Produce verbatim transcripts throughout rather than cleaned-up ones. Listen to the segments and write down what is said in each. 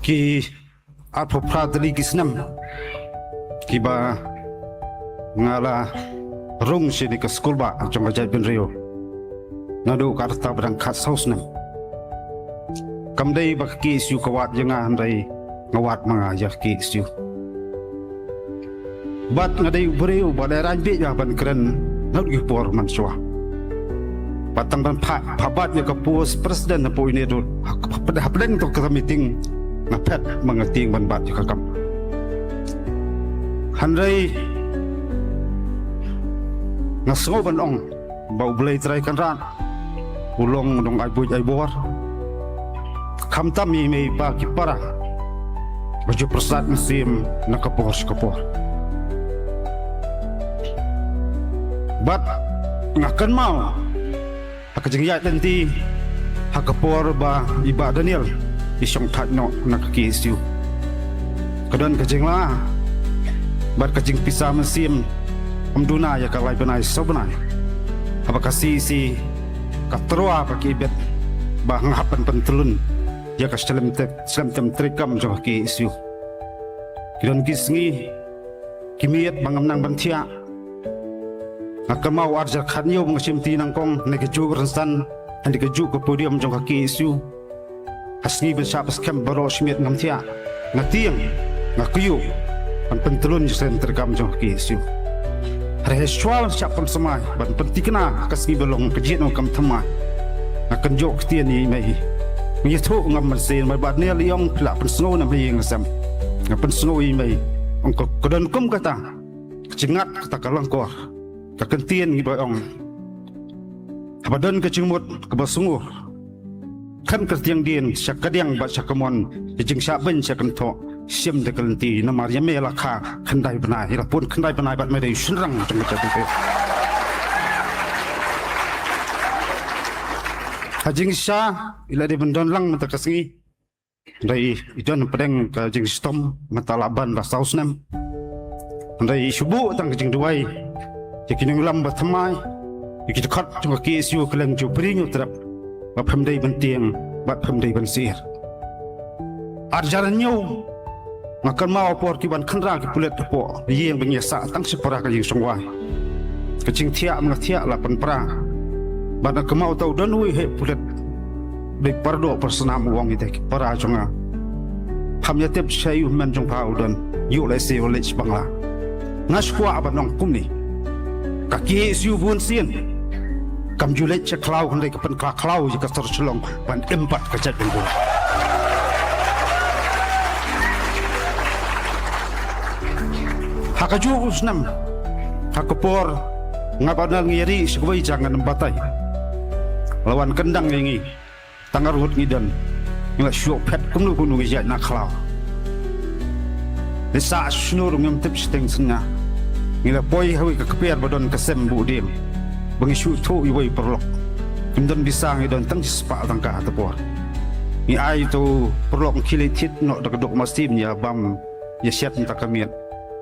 Ki arphew phra tylli ki snem kiba nga la rung sha kane ka skulbah jong ka jaitbynriew naduh ka rta ba dang khatsaw snem. Kam dei ba ka K S U ka wad ïa nga, hynrei nga wad ma nga ïa ka K S U. Bad nga dei u briew ba la rang bit ïa ban kren naduh ki por mynshuwa. Bad tang ban phah, phah bad ïa ka post president hapoh ine ruh, hap-, hap-, hapdeng to ka meeting nga phet ma nga tieng ban bat ïa ka kam. Hynrei nga sngew ban ong ba U Blei Trai Kynrad u long u nongai buit ai bor. Khamtam ïa i mei i pa ki para ba ju pyrsad mynsiem na ka por sha ka por. Bad nga kynmaw ha ka jingïaid lynti ha ka por ba i Bah Daniel i shong thait noh na ka K S U. Ka don ka jingla bad ka jingpisa mynsiem ym duna ïa ka lai bnai saw bnai. Haba ka C E C ka tyrwa ba ki ibit ba nga hap ban pyntlun ïa ka shlem tep, shlem tem treikam jong ka K S U. Ki don ki sngi ki miet ba ngam nang ban thiah. Nga kynmaw arjar khathynñiew ba nga shim ti nyngkong na ka juh rynsan, ha ka juh ka podium jong ka K S U. Ha sngi ban shah ba skhem baroh shi miet ngam thiah. Nga tieng, nga kyiuh ban pyntlun ïa ka shlem treikam jong ka K S U. Hynrei ha shuwa ban shah pynsamai ban pynthikna ka sngi ba long ka jingïaid kam thymmai, nga kynjoh ktien ïa i mei. Nga ïathuh ngam mynsiem, ma i Bah Daniel i ong phi la pynsngew na mei ïa nga sem. Nga pynsngew ïa i mei. Ong ka, ka don kum kata ka jingngad, kata ka lyngkor, ka kyntien ngi ba ong. Haba don ka jingmut kaba sngur, khlem kyrtiang dien sha kadiang bad sha kamon, ka jingshah beiñ sha kynthoh, shim da ka lynti, namar ïa me la kha khyndai bnai, la pun khyndai bnai bad me dei u shynrang jong ka jaitbynriew. Ha jingshisha i la dei ban don lang mynta ka sngi. Hynrei i don pdeng ka jingshitom mynta la ban la saw snem. Hynrei i shu buh tang ka jingduwai ïa ki nongïalam ba thymmai, ïa ki dkhot jong ka K S U kylleng jong u Bri Hynñiewtrep, ba phim dei ban tieng bad phim dei ban syier. Arjar hynñiew nga kynmaw ha por ki ban khynra ki pulit hapoh ïing ba ngi ïasah tang shipara ka ïing shongwai. Ka jingthiah ma nga thiah la pynpra. Bad nga kynmaw uta u don uwei u heh pulit, dei Pardoh Parsnam, u ong ïa ki para jong nga, pham ïatip sha ïa u hynmen jong pha u don, ïoh lehse u leit sha Bangla. Nga shu kwah ban ong kumne, ka K S U bunsien kam ju leit sha khlaw, hynrei ka pynkylla khlaw ïa ka sor Shillong ban im pat ka jaitbynriew. Ha kajuh u snem, ha ka por nga bad Bah Daniel ngi ïa ri sha kawei jaka, ngam batai, la wan kyndang ïa ngi. Tang arngut ngi don, ngi la shu phet kumno kumno ngi ïaid na khlaw. Ngi sah shnur, ngim tip shiteng synñia. Ngi la poi ha kawei ka kper ba don ka sem buh dieng, ba ngi shu thuh ïa uwei u paralok. Kim don pisa, ngi don tang shispah tyngka ha ta por. Ngi ai ïa uto u paralok, ngi khie leit thied noh da ka duk masim ïa bam ïa shet mynta ka miet.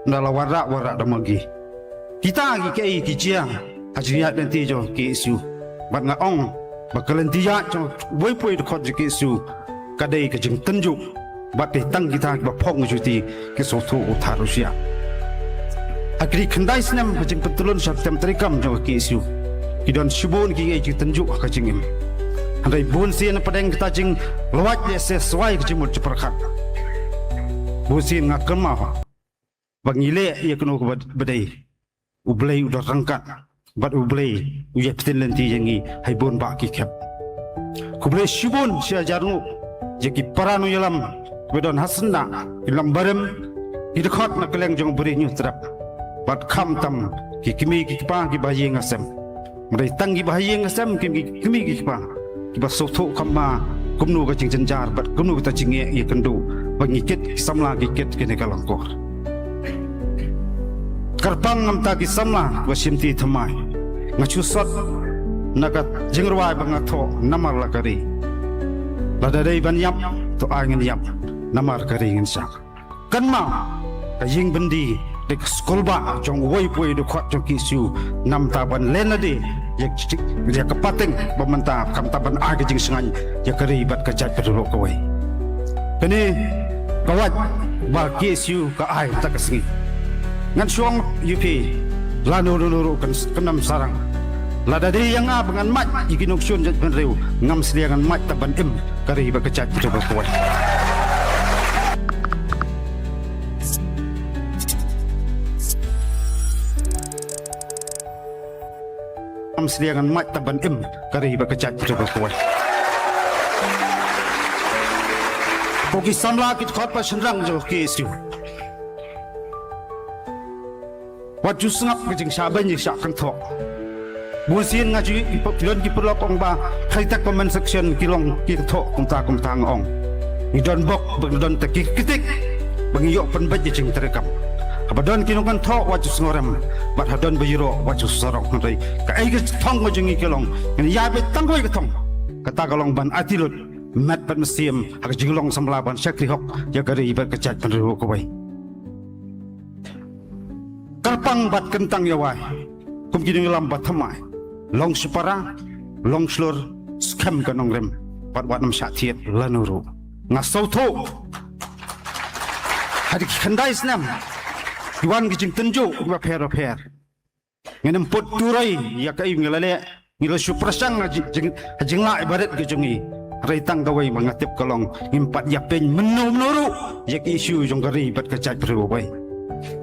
Nda la wanrah wanrah da Maggi. Kita ki kaei ki jia ha jingïaid lynti jong ka K S U. Bad nga ong ba ka lynti ïaid jong uwei pa uwei u dkhot jong ka K S U ka dei ka jingtynjuh. Bad dei tang kita kiba phong juti ki sngewthuh u thad u shyiap. Ha ki khyndai snem ha jingpyntlun sha ka tem treikam jong ka K S U, ki don shibun kiei ki jingtynjuh ha ka jingim. Hynrei bunsien napdeng kata jinglwait lehse swai ka jingmut jingpyrkhat, bunsien nga kynmaw ba ngi leh ïa kano kaba, ba dei. U Blei u da ryngkat bad U Blei u ïai pynlynti ïa ngi ha i bun bah ki khep. Khublei shibun shi hajar nguh ïa ki para nongïalam kiba don ha syndah, ki lam barim, ki dkhot na kylleng jong Bri Hynñiewtrep, bad khamtam ki kmie ki kpa kiba ha ïing ha sem. Ym dei tang kiba ha ïing ha sem, ki, ki kmie ki kpa kiba sngewthuh kham bha kumno ka jingjynjar bad kumno kata jingeh ïakynduh ba ngi kit ki samla, ki kit kane ka lyngkor. Kyrpang namar ki samla ba shim ti thymmai. Nga shu sot na ka jingrwai ba nga thoh, namar la ka ri. Lada dei ban ïap, to ai ngin ïap, namar ka ri ngin shah. Kynmaw, ka ïing byndi dei ka skulbah jong uwei pa uwei u dkhot jong ka K S U, namar ban len lade ïa ka, ïa ka pateng ba mynta, khamtam ban ai ka jingshngaiñ ïa ka ri bad ka jaitbynriew kawei. Kane Ka wait ba K S U ka ai ta ka sngi. Ngan shong ïa phi lano lano ruh kan kan ym sarang. Lada dei ïa nga ba ngan mad ïa ki nongshun jaitbynriew, ngam slia ngan mad ta ban im ka ri bad ka jaitbynriew ba kawei. Ngam slia ngan mad ta ban im ka ri bad ka jaitbynriew ba kawei. Ko ki samla ki dkhot bad shynrang jong K S U. Wat ju sngap ka jingshah beiñ jingshah kynthoh. Bun sien nga ju i pop don ki paralok ong ba high tech comment section ki long ki kynthoh kumta kumta nga ong. Ngi don bok ba ngi don ta ki kritik ba ngi ïoh pynbeit ïa jingtrei kam. Haba don ki nongkynthoh wat ju sngewrem bad ha don ba ïaroh wat ju sarong hynrei kaei ka thong ka jong ngi ka long ngin ïa beit tang kawei ka thong. Kata ka long ban aiti lut met bad mynsiem ha ka jinglong samla ban shakri hok ïa ka ri bad ka jaitbynriew kawei. Kyrpang bad kyntang ïa wai kum ki nongïalam ba thymmai, long shipara, long shlur, skhem ka nongrim bad wat nym shah thied lano ruh. Nga sngewthuh ha ki khyndai snem ki wan ki jingtynjuh kiba pher ba pher. Ngin ym put turoi ïa kaei ngi la leh, ngi la shu pyrshang ha jing, jing, ha jinglah barit ka jong ngi. Hynrei tang kawei ba nga tip ka long ngim pat ïapeiñ mynno mynno ruh ïa ki issue jong ka ri bad ka jaitbynriew kawei.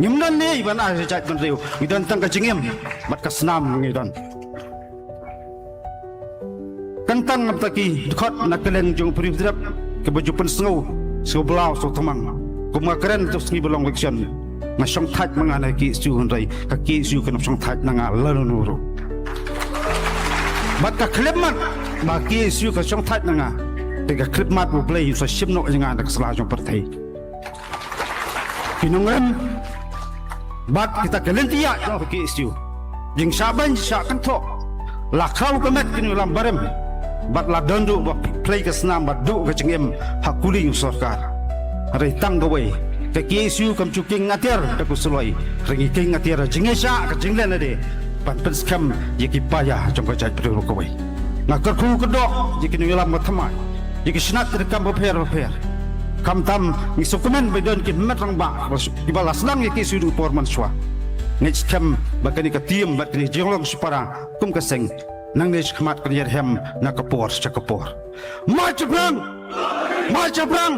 Ngim don lei ban ai ha jaitbynriew, ngi don tang ka jingim bad ka snam ngi don. Kyntang ngam ta ki dkhot na kylleng jong u Prix Phadrep kiba ju pynsngew sngewblaw sngewthymmang. Kum nga kren tu sngi ba long election nga shongthait ma nga na K S U hynrei ka K S U kan ym shongthait na nga lano ruh. Bad ka khyllipmat ba K S U ka shongthait na nga te ka khyllipmat U Blei u sa shim noh ïa nga na ka sla jong pyrthei. Ki nongrim bad kita ki lynti ïa jong ka K S U. Jingshah beiñ jingshah kynthoh la khraw ka met ki nongïalam barim bad la don ruh ba phlei ka snam bad duh ka jingim ha kuli u sorkar. Hynrei tang kawei ka K S U kam ju kieng atiar da ka suloi hynrei ngi kieng atiar da jingïaishah ka jingleh lade ban pynskhem ïa ki paia jong ka jaitbynriew kawei. Nga kyrkhu kyrdoh ïa ki nongïalam ba thymmai ïa ki snat treikam bapher bapher. Khamtam ngi sngewkmen ba don ki met rangbah kiba la sdang ïa ki shu por mynshuwa. Ngi skhem ba kane ka team bad kane ka jinglong shipara kum ka seng nangne shakhmat kan ïarhem na ka por sha ka por. Mad shaphrang! Mad shaphrang!